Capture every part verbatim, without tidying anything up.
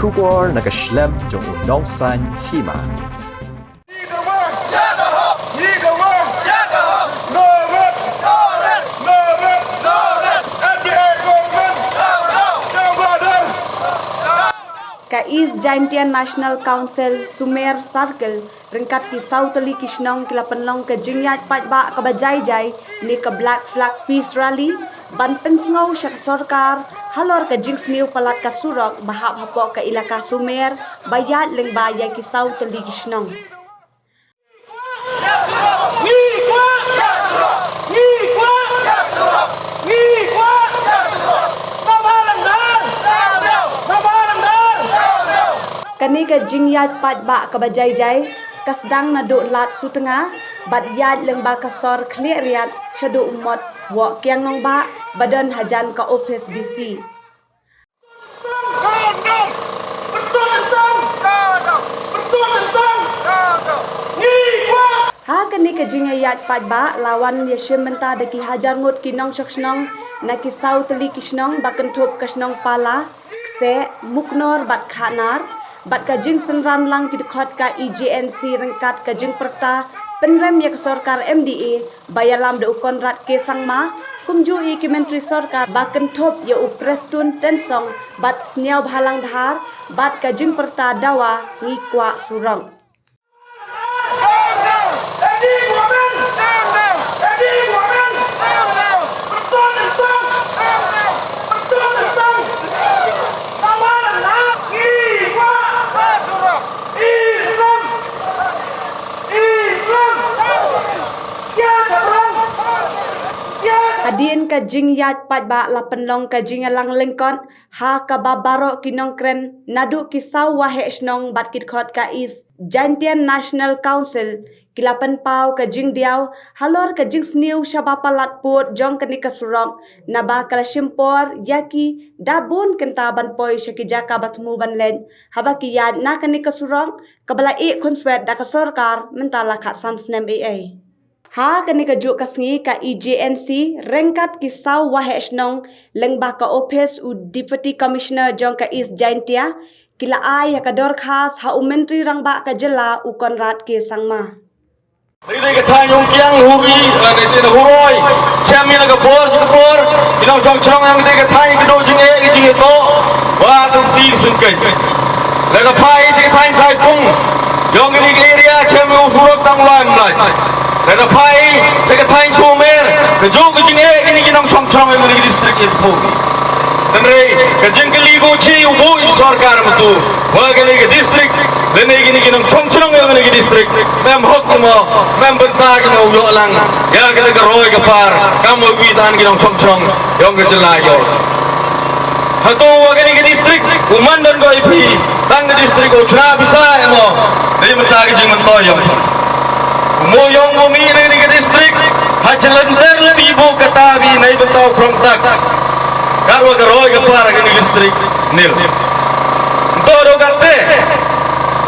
Khubor na ka shlem jong u nongsan hima. Ka East Jaintia National Council Sumer Circle ryngkat ki saw tylli ki shnong ki la pynlong ka jingïaid paidbah kaba jai jai ne ka Black Flag Peace Rally ban pynsngew sha ka sorkar halor ka jingsniew palat ka surok ba hap hapoh ka ilaka Sumer ba ïaid lyngba ïa ki saw tylli ki shnong. Kane ka jingïaid paidbah kaba jai jai ka sdang naduh Lad Sutnga bad ïaid lyngba ka sor Khliehriat shaduh u mot Woh Kiang Nangbah ba don hajan ka ophis D C. Ha kane ka jingïaid paidbah la wan ïashim bynta da ki hajar ngut ki nongshong shnong na ki saw tylli ki shnong ba kynthup ka shnong Pala, Kseh, Muknor bad Khahnar bad ka jingsynran lang ki dkhot ka E J N C ryngkat ka jingpyrta pynrem ïa ka sorkar M D A ba ïalam da u Conrad K Sangma, kumjuh ïa ki myntri sorkar ba kynthup ïa u Prestone Tynsong bad Sniawbhalang Dhar bad ka jingpyrta dawa Ngi kwah surok. Hadien ka jingïaid paidbah la pynlong ka jingïalang lyngkot ha kaba baroh ki nongkren naduh ki saw waheh shnong bad ki dkhot ka East Jaintia National Council ki la pynpaw ka jingdiaw halor ka jingsniew shaba palat pud jong kane ka surok naba ka la shim por ïa ki da bun kynta ban poi sha ki jaka ba thmu ban leit haba ki ïaid na kane ka surok kaba la ïeh khunswet da ka sorkar mynta la khatsan snem ei ei. Ha kane ka juh ka sngi ka E J N C ryngkat ki saw waheh shnong lyngba ka ophis u Deputy Commissioner jong ka East Jaintia ki la ai ïa ka dorkhas ha u Myntri Rangbah ka jylla u Conrad K Sangma. Ngi dei ka thaiñ Umkiang, Huroi, ngi dei na Huroi. Chem ïa ka por sha ka por. Ki nongchong chnong ïa ngi dei ka thaiñ ka dei jingeh ka jingeh to. Ba tu ti sngkei. Lada phai sha ka thaiñ Saipung, ïong kane ka area chem ïa u surok tang lai mlai. Lada phai sha ka thaiñ Sumer, ka juh ka jingeh kine ki nongchong chnong ïa kane ka district ïa tu. Hynrei ka jingkylli ko chi u buh ïa sorkar matu. Wa kane ka district, lane kine ki nongchong chnong ïa kane ka district. Mem hok mo, mem bynta ki mo ïoh lang. Ïa kane ka roi ka par, kam mo wi tan ki nongchong chnong ïong ka jylla ïoh. Hato wa kane ka district u man don ko i phi tang ka district u chna pisa emo. Dei mynta ka jingmyntoi ïong. Mo ïong mo mi kane ka district ha jyllynter lynti bo kata bi nei bynta u krong tax. Kar wa ka roi ka par kane ka district nil. Nto do kate.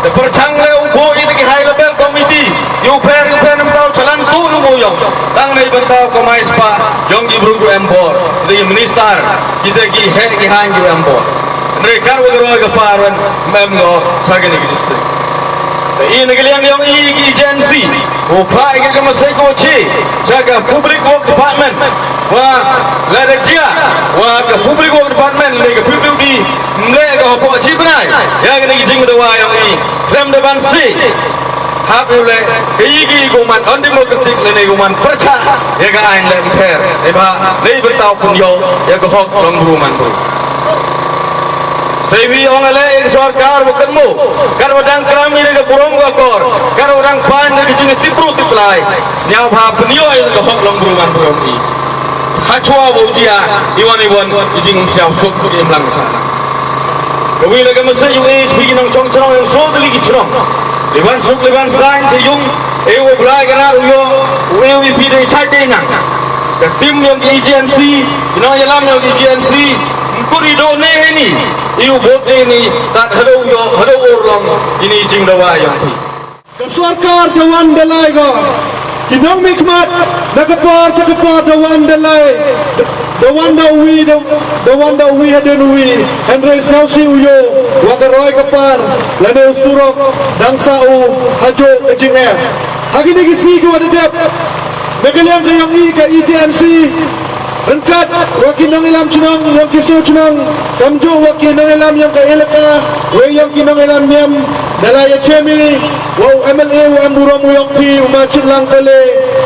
Te pyrchang le u bo i te ki high level committee. Ïu pher ïu pher namta u chalan tu ïu mo ïong. Tang nei bynta u kamai spa ïong ki bru ku em bor. Te ki minister. Kita ki heh ki haiñ ki em bor. Hynrei kar wa ka roi ka par wan mem ngo sa kane ka district. Te i na ka liang ïong i ki agency u phah i ka message ko chi cha ka Public Work Department wa lada jia wa ka Public Work Department ne ka P W D mleh ka hapoh chi bnai ïa kane ka jingdawa ïong i khlem da ban si. Hap ïa u leh ka ïa ki ïa ka man undemocratic lane ka man pyrchah ïa ka aiñ leh mpher. Ïa ba leh bynta u pynïoh ïa ka hok long bru man bru. Sei wi ong leh ïa ka sorkar ba kynmo kat ba dang kram ïa ka burom ka kor kat ba dang pan ïa ka jingtip bru tip lai. Sñiaw ba pynïoh ïa ka hok long bru man bru ki. Ha chwa ba u jia i wan i wan i jingum sñiaw suk i mlang sa. Ka wi la ka message u H P ki nongchong chnong ïong so tylli ki chnong. Li ban suk li ban sain cha yung e u Blai ka nar u yo u e u i phi dei chai dei nang. Ka tim ïong ki agency ki nongïalam ïong ki agency mkur i do ne heni i u bot ne ni tat hado u yo hado u urlong ini jingdawa ïong phi. Ka sorkar ka wan da lai ko. Ki nongmihkhmat na ka por cha ka por da wan da lai. Da wan da uwi, da, da wan da uwi hadien uwi, hynrei sngewsih u ïoh wa ka roi ka par lane u surok dang sah u ha juh ka jingeh. Ha kine ki sngi kiwa da dep, na ka liang ka yong i ka E J N C, ryngkat wa ki nongïalam chnong yong ki soo chnong, kamjooh wa ki nongïalam yong ka elaka, wei yong ki nongïalam niam, da la ïa chem i wa u M L A wa em burom u yong phi, u Ma Shitlang Pale,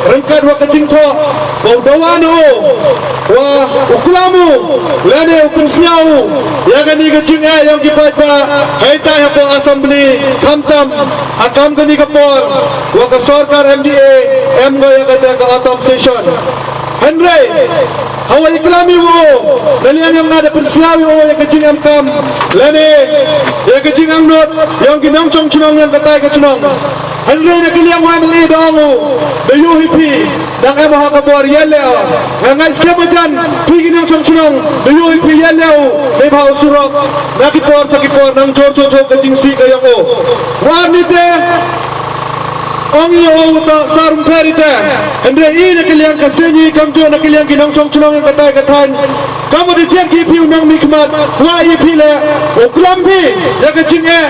ryngkat wa ka jingthoh wa u dawa na u wa u klam u lane u pynsngew u ïa kane ka jingeh yong ki paidbah haitai hapoh Assembly, khamtam ha kam kane ka por wa ka sorkar M D A em ko ïa kata ka autumn session. Hynrei hawa i klam i wa u, na liang yong nga da pynsngew i wa u ïa ka jingemkam lane ïa ka jingangnud yong ki nongchong chnong yong katai ka chnong. Hynrei na ka liang wa M L A da ong u, da ïohi phi dang em ha ka bor ïaleh. Nga ngeit skhem majan phi ki nongchong chnong da ïohi phi ïaleh u, neibhah u surok na ki por cha ki por nang jor jor jor ka jingsih ka yong u. War ni te ong i o u ta sarum peri te. Hynrei i na ka liang ka seng i kamjooh na ka liang ki nongchong chnong yong katai ka thaiñ, kam u da jied ki phi u nongmihkhmat, wa i phi le u klam phi ïa ka jingeh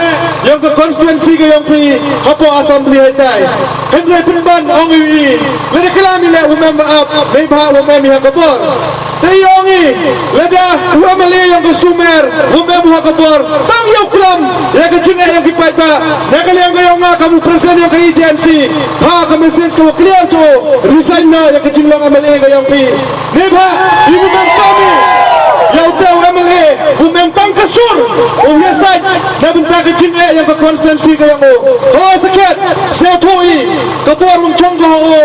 yong ka constituency ka yong phi hapoh Assembly haitai. Hynrei pynban ong i i, lada klam i le u mem ba ap, neibhah u mem i ha ka bor. Te i ong i, lada u M L A yong ka Sumer u mem ha ka bor, tang ïa u klam ïa ka jingeh yong ki paidbah. Na ka liang ka yong nga kam u president yong ka E J N C, ha ka message ka wa clear to, resign na ïa ka jinglong M L A ka yong phi. Neibhah i u mem tang i ïa u te u M L A, u mem tang ka sur u ïasaid na bynta ka jingeh yong ka constituency ka yong u. Ho sakhiat, sngewthuh i ka bor um chong ka ho u,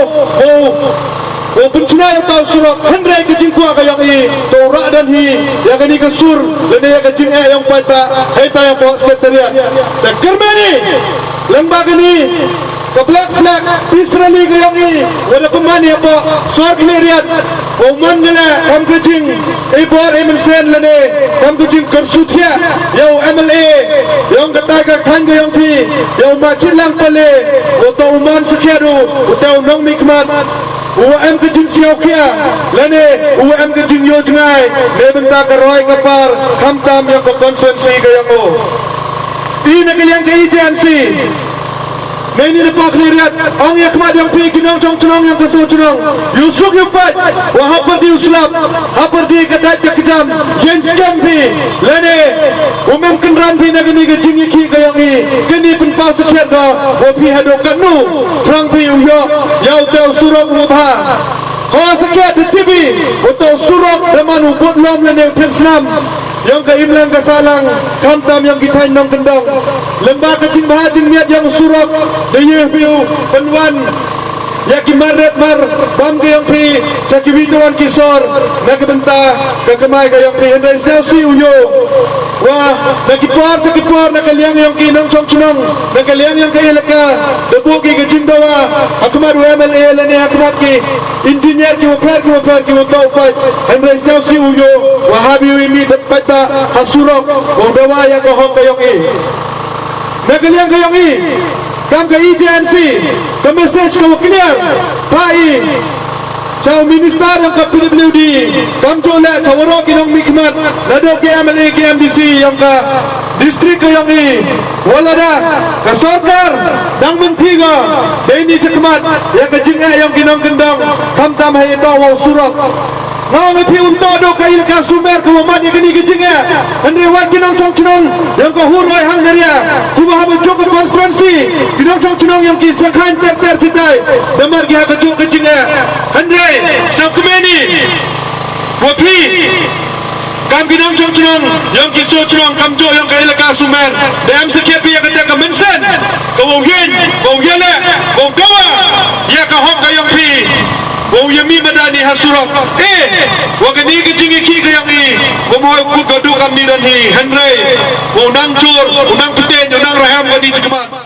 u u pynchna ïa u ta u surok, hynrei ka jingkwah ka yong i to u rah don hi ïa kani ka sur lane ïa ka jingeh yong paidbah haitai hapoh secretariat. Te kyrmen i lyngba kani ka black flag peace rally ka yong i wa da pynman i hapoh sor Khliehriat, wa u man ngi le kam ka jing i bor i mynsiem lane kam ka jingkyrsuthiah ïa u M L A yong katai ka thaiñ ka yong phi, ïa u Ma Shitlang Pale, wa to u man sakhiat u, u te u nongmihkhmat u wa em ka jingsngewkhia lane u wa em ka jingïoh jngai na bynta ka roi ka par, khamtam ïa ka constituency ka yong u. I na ka liang ka E J N C, na ini na Pok Khliehriat, ong ïa khmat yong phi ki nongchong chnong yong ka soo chnong, ïa u suk ïa u pait, wa ha pyrdi u slap, ha pyrdi ka dait ka kjam, ïeng skhem phi lane u mem kynran phi na kani ka jingïakhih ka yong i. Kani pynpaw sakhiat ka wa phi haduh katno, thrang phi u ïoh ïa u te u surok u bha. Ho sakhiat da tip i, u te u surok da man u bud lom lane u thied snam yong ka imlang ka sahlang, khamtam yong ki thaiñ nongkyndong. Lyngba ka jingbha jingmiat yong u surok da ïohi phi u pynwan ïa ki mar ret mar bam ka yong phi cha kiwi kiwon ki sor na ka bynta ka kamai ka yong phi. Hynrei sngewsih u ïoh wa na ki por cha ki por na ka liang yong ki nongchong chnong, na ka liang yong ka elaka, da buh ki ka jingdawa ha khmat u M L A lane ha khmat ki engineer ki wa pher ki wa pher ki wa toh u pait. Hynrei sngewsih u ïoh wa haba u i mih paidbah ha surok, wa u dawa ïa ka hok ka yong i. Na ka liang ka yong i, kam ka E J N C, ka message ka wa clear, pa i cha u minister yong ka P W D, kamjooh leh cha waroh ki nongmihkhmat, naduh ki M L A ki M D C yong ka district ka yong i, wa lada ka sorkar dang mynthi ka, dei ni chakhmat ïa ka jingeh yong ki nongkyndong, khamtam ha ïa toh wa u surok. Nga ong ïa phi, un toh duh ka elaka Sumer ka wa mad ïa kani ka jingeh. Hynrei wat ki nongchong chnong yong ka Huroi Hangaria, ki wa haba juk ka constituency, ki nongchong chnong yong ki sngewkhan ter ter chitai, da mar ki ha ka juk ka jingeh. Hynrei sngewkmen i wa phi kam ki nongchong chnong yong ki soo chnong kamjooh yong ka elaka Sumer, da em sakhiat phi ïa kata ka mynsiem ka wa u ïeng, wa u ïaleh, wa u dawa ïa ka hok ka yong phi, wa u ïa mih madan i ha surok. Eh, wa kani ka jingïakhih ka yong i, wa mo u kut ka duk kam ni don hi, hynrei wa u nang jur, u nang pteng, u nang rahem kani chakhmat.